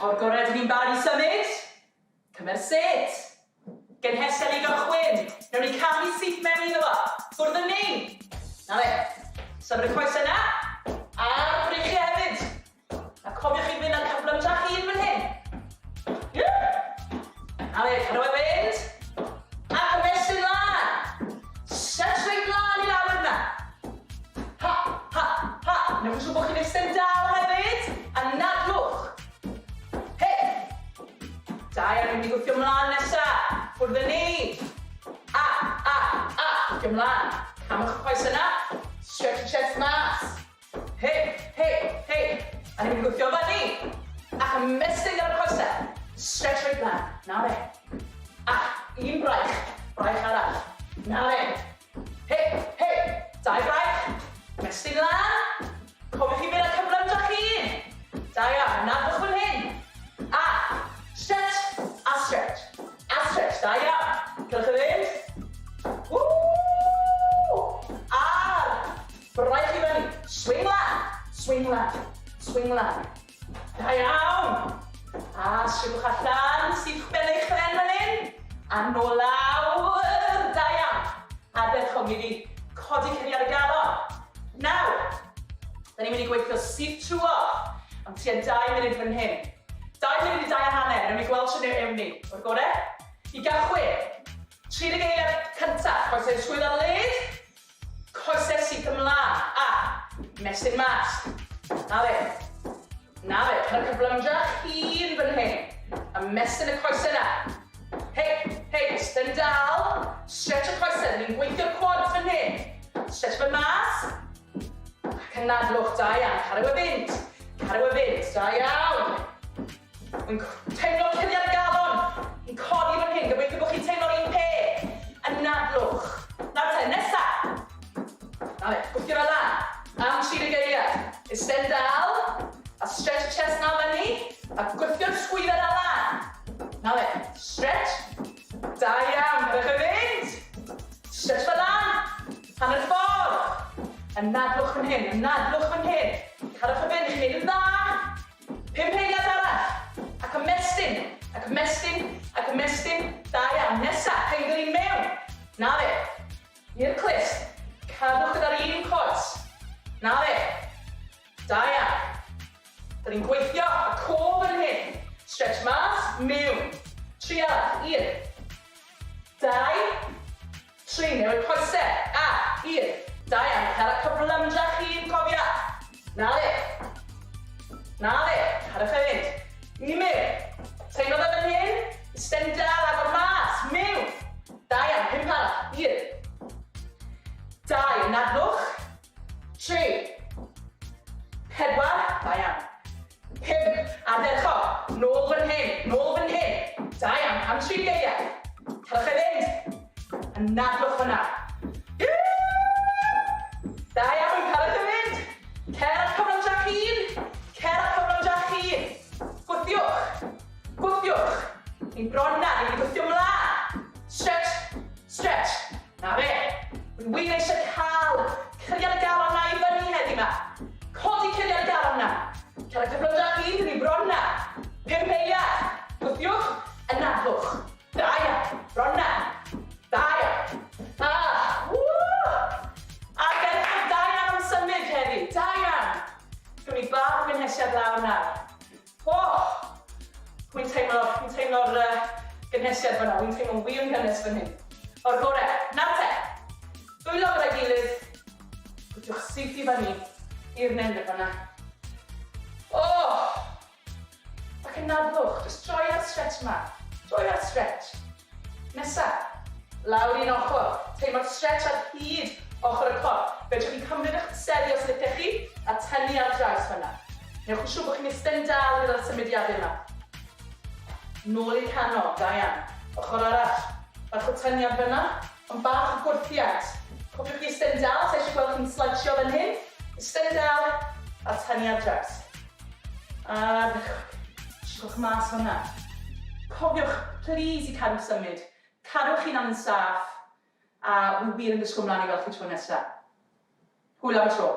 O'r gorau, dyn ni'n barod i symud? Cymer set. Gynhesel i gychwyn. Newn ni camu syth mewn iddo fo. Ffwrdd â ni. Na fe. Symud y coesau yna. A'r breichiau hefyd. A cofiwch chi fynd â'r cyflymdra chi fan hyn. Yeah. Na fe, cadw e fynd. Ac ymestyn lan. Stretch reit lan i lawr yna. Ha, ha, ha. Newch yn siŵr bod chi'n eistedd dal hefyd. A nadlwch. Hei. Da iawn, ni'n mynd i gwthio mlaen nesa. Ffwrdd â ni. A, a, a. Gwthio mlaen. Camwch y coes yna. Stretch y chest mas. Hei, hei, hei. A ni'n mynd i gwthio fyny. Ac ymestyn gyda'r coesau. Stretch reit lan. Na fe. Ac un braich. Braich arall. Na fe. Hei, hei. Dau braich. Ymestyn lan. Cofiwch chi fynd â cyflymdra chi'n. Da iawn. Nadwch fan hyn. A. Stretch. A stretch. A stretch. Da iawn. Cylch y fynd. Woo! A'r braich i fyny. Swing lan. Swing lan. Swing lan. Da iawn. A sugwch allan syth ben eich pen fan hyn. A nôl lawr. Da iawn. Ardderchog, ni 'di codi curiad y galon. Nawr, da ni'n mynd i gweithio syth trwodd am tua 2 munud fan hyn. 2 munud i 2 a hanner, newn ni gweld shwt ewn ni. O'r gore? I gychwyn, 30 eiliad cyntaf, coesau ysgwydd ar led, coesau syth ymlaen, a mestyn mas. Na fe. Na fe, cael y cyflymdra hun fan hyn. Ymestyn y coesau na. Hei, hei, estyn dal. Stretch y coesau, ni'n gweithio'r quads fan hyn. Stretch fe mas. Ac anadlwch, da iawn. Cario e fynd. Cario e fynd, da iawn. Wy'n teimlo curiad y galon yn codi fan hyn. Gobeithio bod chi'n teimlo'r un peth. Anadlwch. Nawr te, nesa. Na fe, gwthio fe lan. Am 30 eiliad. Isten dal. A stretch y chest na fyny. A gwthio'r sgwydda na lan. Na fe, stretch. Da iawn, gadewch e fynd. Stretch fe lan. Hanner ffordd. Anadlwch fan hyn, anadlwch fan hyn. Cadwch e fynd, chi'n neud yn dda. Pump eiliad arall. Ac ymestyn, ac ymestyn, ac ymestyn. Da iawn. Nesa, penglin mewn. Na fe. I'r clust. Cadwch gyda'r un coes. Na fe. Da iawn. Da ni'n gweithio y core fan hyn. Stretch mas, mewn. Tri arall. Un. Dau. Tri. Newid coesau. A. Un. Da iawn. Cer â cyflymdra chi'n cofia. Na fe. Na fe. Cadwch e fynd. Un mewn. Teimlo fe fan hyn? Isten dal, agor mas. Mewn. Da iawn. Pump arall. Un. Dau. Anadlwch. Tri. Pedwar. Da iawn. Pump. Ardderchog. Nôl fan hyn. Nôl fan hyn. Da iawn. Am 30 eiliad. Cadwch e fynd. Anadlwch fyna. Da iawn. Cadwch e fynd. Cer â'ch cyflymdra chi'n. Cer â'ch cyflymdra chi'n. Gwthiwch. Gwthiwch. Ni'n bron na. Ni'n mynd i gwthio mlaen. Stretch. Stretch. Na fe. Wy wir eisiau cael curiad y galon na i fyny heddi ma. Codi curiad y galon na. Cer â'ch cyflymdra chi'n. Dyn ni bron na. Pump eiliad. Gwthiwch. Anadlwch. Da iawn. Bron na. Da iawn. Ah! Woo! Ardderchog, da iawn am symud heddi. Da iawn. Gawn ni bach o gynhesiad lawr nawr. Oh! Wi'n teimlo, wi'n teimlo'r uh, gynhesiad fyna. Wi'n teimlo'n wir yn gynnes fan hyn. O'r gore. Nawr te. Dwylo gyda'i gilydd. Gwtiwch syth i fyny i'r nendr fyna. Oh! Ac anadlwch, jyst joio'r stretch 'ma. Joio'r stretch. Nesa, lawr un ochr. Teimlo'r stretch ar hyd ochr y corff. Fedrwch chi cymryd eich byseli os licech chi a tynnu ar draws fan'na. Newch yn siŵr bod chi'n eistedd dal gyda'r symudiadau yma. Nôl i'r canol, da iawn. Ochr arall. Bach o tyniad fan'na, ond bach o gwrthiad. Cofiwch chi eistedd dal, sa eisiau gweld chi'n slouchio fan hyn. Eistedd dal a tynnu ar draws. Ardderchog. Trwch mas fan'na. Cofiwch, plîs i cadw symud. Cadwch hunan yn saff, a wi wir yn disgwyl mlaen i weld chi tro nesa. Hwyl am y tro.